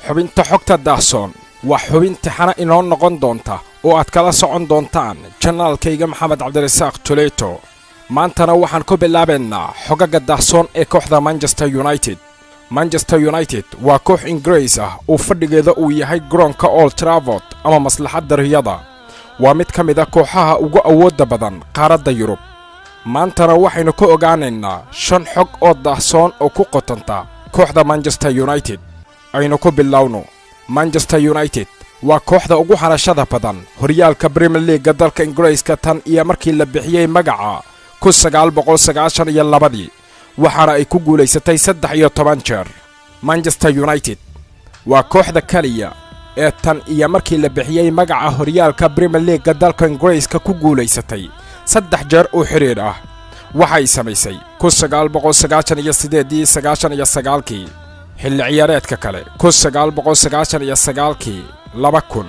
Xubinta xogta daahsoon waa xubin tixana inoo noqon doonta oo aad kala socon doontaan janaalkayga Maxamed Cabdirasaaq Tuleto. Maantana waxaan ku bilaabaynaa xogaga daahsoon ee kooxda Manchester United. Manchester United waa koox Ingiriis ah oo fadhigeeda uu yahay garoonka Old Trafford ama maslaxadda riyada. Waa mid ka mid ah kooxaha ugu awoodda badan qaaradda Yurub. Maantana waxaynu ka ogaanaynaa 5 xog oo daahsoon oo ku qotanta kooxda Manchester United. Aynu ku bilowno. Manchester United waa kooxda ugu xarashada badan horyaalka Premier League dalka Ingiriiska tan iyo markii la bixiyey magaca 1992, waxaana ay ku guulaysatay 13 jeer. Manchester United waa kooxda kaliya ee tan iyo markii la bixiyey magaca horyaalka Premier League dalka Ingiriiska ku guulaysatay 3 jeer oo xiriir ah. Waxay samaysay 1998, 99kii, xilli ciyaareedka kale 1999kii, 2000,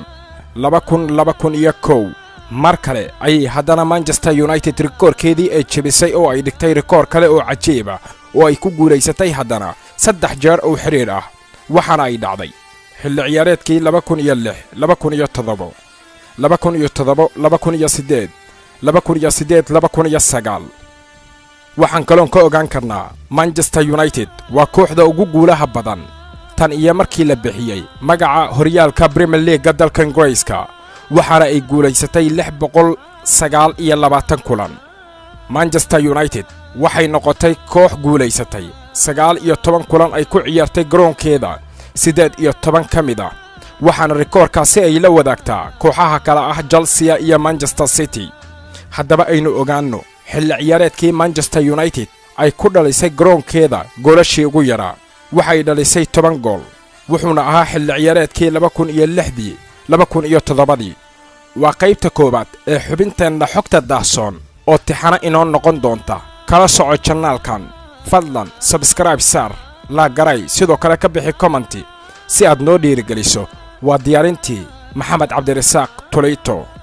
2000, 2001. Mar kale ayay haddana Manchester United rikoorkeedii ay jebisay oo ay dhigtay rikoor kale oo cajiib ah oo ay ku guulaysatay haddana 3 jeer oo xiriir ah. Waxaana ay dhacday xilli ciyaareedkii 2006, 2007, 2007, 2008, 2008, 2009. Waxaan kaloon ka ogaan karnaa Manchester United waa kooxda ugu guulaha badan tan iyo markii la bixiyey magaca horyaalka Premier League dalka Ingiriiska, waxaana ay guulaysatay 629 kulan. Manchester United waxay noqotay koox guulaysatay 19 kulan ay ku ciyaartay garoonkeeda, 18 ka mid ah, waxaana rikoorkaasi ay la wadaagtaa kooxaha kale ah Chelsea iyo Manchester City. Haddaba aynu ogaanno xilli ciyaareedkii Manchester United ay ku dhalisay garoonkeeda goolashii ugu yaraa. Waxay dhalisay 10 gool, wuxuuna ahaa xilli ciyaareedkii 2006dii, 2007dii. Waa qaybta koowaad ee xubinteenna xogta daahsoon oo tixana inoo noqon doonta. Kala soco janaalkan, fadlan subscribe saar, like garay, sidoo kale ka bixi comment si aad noo dhiirigeliso. Waa diyaarintii Maxamed Cabdirasaaq Tuleyto.